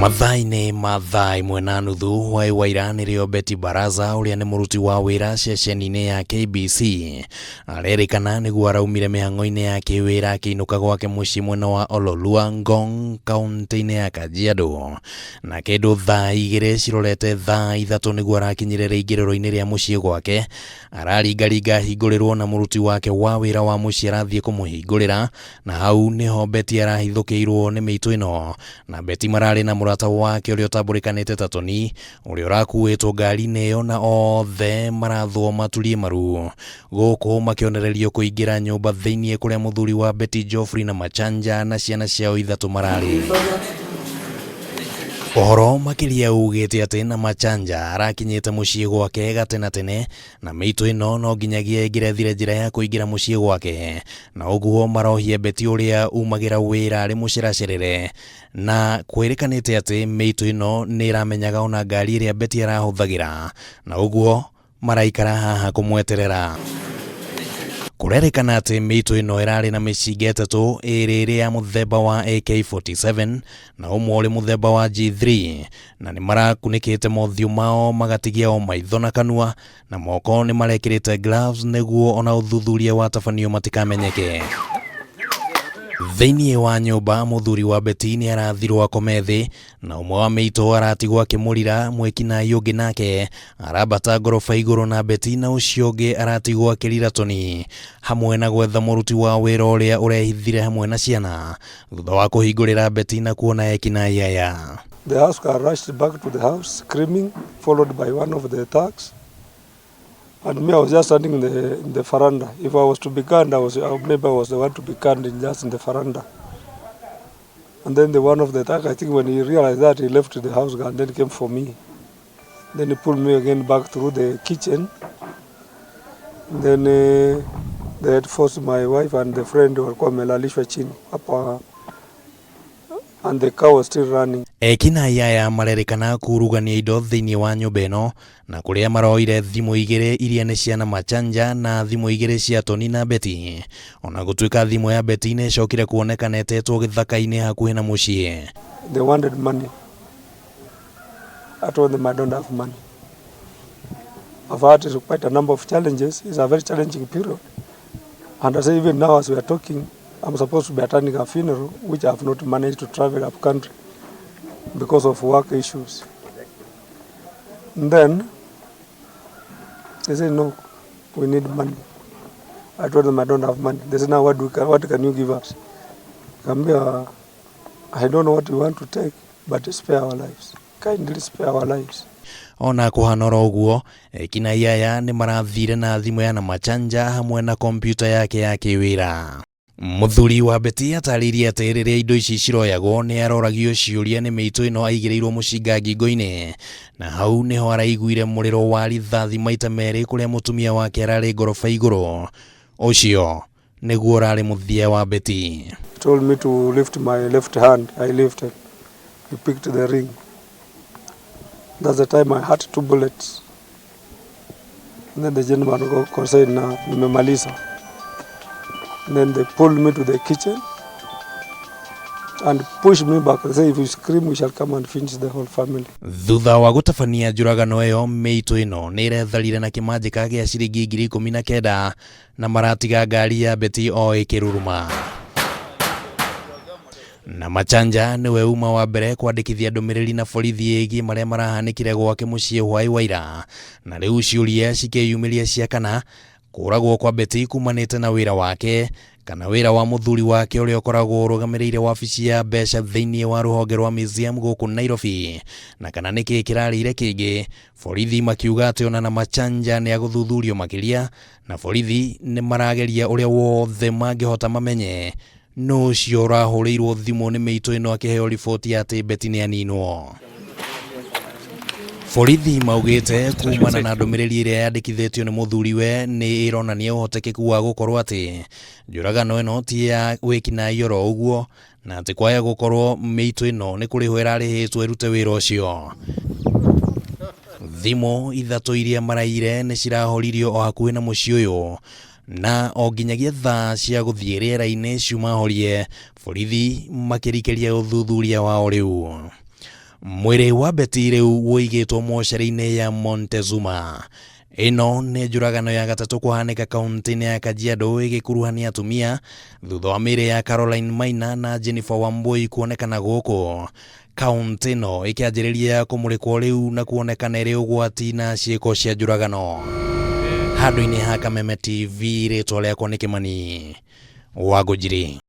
Mathaa-inĩ ma thaa ĩmwe na nuthu hwaĩ wa ira nĩrĩo Betty Baraza ũrĩa nĩ mũruti wa wĩra ceceni-inĩ ya KBC arerĩkana nĩguo araumire mĩhang'o-inĩ ya kĩwĩra akĩinũka gwake mũciĩ mwena wa Ololua Ngong kaũntĩ-inĩ ya Kajiado na kĩndũ thaa 2 cirorete thaa 3 nĩguo arakinyire rĩingĩrĩro-inĩ rĩa mũciĩ gwake araringaringa ahingũrĩrwo na mũruti wake wa wĩra wa mũciĩ arathiĩ kũmũhingũrĩra na hau nĩho Betty arahithũkĩirwo nĩ mĩitũ ĩno na Betty mararĩ na mũrata wake ũrĩa ũtambũrĩkanĩte ta Tony ũrĩa ũrakuĩtwo ngari-inĩ ĩyo na othe marathwo maturie maru gũkũ makĩonererio kũingĩra nyũmba thĩinĩ kũrĩa mũthuri wa Betty Geoffrey na Machanja na ciana ciao 3 mararĩ. Ũhoro makĩria ugĩte atĩ na Machanja arakinyĩte mũciĩ gwake gatene na mĩitũ ĩno no nginyagia ĩngĩrethire njĩra ya kũingĩra mũciĩ gwake na ũguo marohie Betty ũrĩa umagĩra wĩra arĩ mũceracerere na kwĩrĩkanĩte atĩ mĩitũ ĩno nĩ ĩramenyaga ona ngari ĩrĩa Betty arahũthagĩra na ũguo maraikara haha kũmweterera. Kũrerĩkana atĩ mĩitũ ĩno ĩrarĩ na mĩcinga 3, ĩrĩ ĩrĩ ya mũthemba wa AK-47 na ũmwe ũrĩ mũthemba wa G3 na nĩ marakunĩkĩte mothiũ mao magatigia o maitho na kanua na moko nĩ marekĩrĩte gloves nĩguo ona ũthuthuria watabanio matikamenyeke. Thĩinĩ wa nyũmba mũthuri wa Betty nĩ arathirwo akome thĩ na ũmwe wa mĩitũ aratigwo akĩmũrira mwĩkinaĩ ũngĩ nake arambata ngoroba igũrũ na Betty na ũcio ũngĩ aratigwo akĩrira Tony hamwe na gwetha mũruti wa wĩra ũrĩa ũrehithire hamwe na ciana thutha wa kũhingũrĩra Betty na kuona ekinaĩ aya. The house car rushed back to the house screaming, followed by one of the thugs. And me, I was just standing in the veranda. If I was to be gunned, maybe I was the one to be gunned just in the veranda. And then the one of the thug, I think when he realized that, he left the house and then came for me. Then he pulled me again back through the kitchen. Then they had forced my wife and the friend walikuwa wamelalishwa chini hapa, and the car was still running. Ekinaĩ aya marerĩkana kurugania indo thĩinĩ wa nyũmba ĩno na kũrĩa maroire thimũ 2 iria nĩ cia Namachanja na thimũ 2 cia Tony na Betty. Ona gũtuĩka thimũ ya Betty nĩ ĩcokire kuonekana ĩtetwo gĩthaka-inĩ hakuhĩ na mũciĩ. They wanted money. I told them I don't have money. I've had quite a number of challenges. It's a very challenging period. And I say even now as we are talking, I'm supposed to be attending a funeral, which I have not managed to travel up country because of work issues. And then they said, no, we need money. I told them I don't have money. They said, now what can you give us? Kambia, I don't know what you want to take, but spare our lives. Kindly spare our lives. Ona kũhana oro ũguo, ekinaĩ aya nĩ marathire na thimũ ya Namachanja hamwe na kompyuta yake ya kĩwĩra. Mũthuri wa Betty atarĩirie atĩ rĩrĩa indo ici ciroyagwo nĩ aroragio ciũria nĩ mĩitũ ĩno aigĩrĩirwo mũcinga ngingo-inĩ na hau nĩho araiguire mũrĩro wa rithathi maita merĩ kũrĩa mũtumia wake ararĩ ngoroba igũrũ. Ũcio nĩguo ũrarĩ mũthia wa Betty. He told me to lift my left hand. I lifted. He picked the ring. That's the time I had 2 bullets. And then the gentleman said, na nimemaliza. And then they pulled me to the kitchen and pushed me back. They say, if you scream, we shall come and finish the whole family. Thutha wa gũtabania njũragano ĩyo, mĩitũ ĩno nĩ ĩretharire na kĩmanjĩka gĩa ciringi 19,000 na maratiga ngari ya Betty o ĩkĩruruma. Na Machanja nĩwe uma wa mbere kwandĩkithia ndũmĩrĩri na borithi ĩgiĩ marĩa marahanĩkire gwake mũciĩ hwaĩ wa ira na rĩu ciũria cikĩyumĩria cia kana kũragwo kwa Betty kumanĩte na wĩra wake kana wĩra wa mũthuri wake ũrĩa ũkoragwo ũrũgamĩrĩire wabici ya mbeca thĩinĩ wa rũhonge rwa museum gũkũ Nairobi na kana nĩkĩ kĩrarĩire kĩngĩ. Borithi makiuga atĩ ona Namachanja nĩ agũthuthurio makĩria na borithi nĩ marageria ũrĩa wothe mangĩhota mamenye nũ ũcio ũrahũrĩirwo thimũ nĩ mĩitũ ĩno akĩheo riboti atĩ Betty nĩ aninwo. Borithi maugĩte kumana na ndũmĩrĩri ĩrĩa yandĩkithĩtio nĩ mũthuriwe nĩ ĩronania ũhotekeku wa gũkorwo atĩ njũragano ĩno ti ya wĩkinaĩ oro ũguo na atĩ kwaya gũkorwo mĩitũ ĩno nĩ kũrĩhwo ĩrarĩhĩtwo ĩrute wĩra ũcio. Thimũ 3 iria maraire nĩ cirahoririo o hakuhĩ na mũciĩ ũyũ na o nginyagia thaa cia gũthiĩ rĩera-inĩ ciuma horie, borithi makĩrikĩria ũthuthuria wao rĩu. Mwĩrĩ wa Betty rĩu ũigĩtwo mocarĩ-inĩ ya Montezuma. Ĩno nĩ njũragano ya gatatũ kũhanĩka kaunti-inĩ ya Kajiado ĩgĩkuruhania atumia thutha wa mĩĩrĩ ya Caroline Maina na Jennifer Wambui kuonekana gũkũ. Kaunti ĩno ĩkĩanjĩrĩria kũmũrĩkwo rĩu na kuonekana ĩrĩ ũgwati na ciĩko cia njũragano. Handũ-inĩ ha Kameme TV, rĩtwa rĩakwa nĩ Kĩmani Wangũnjiri.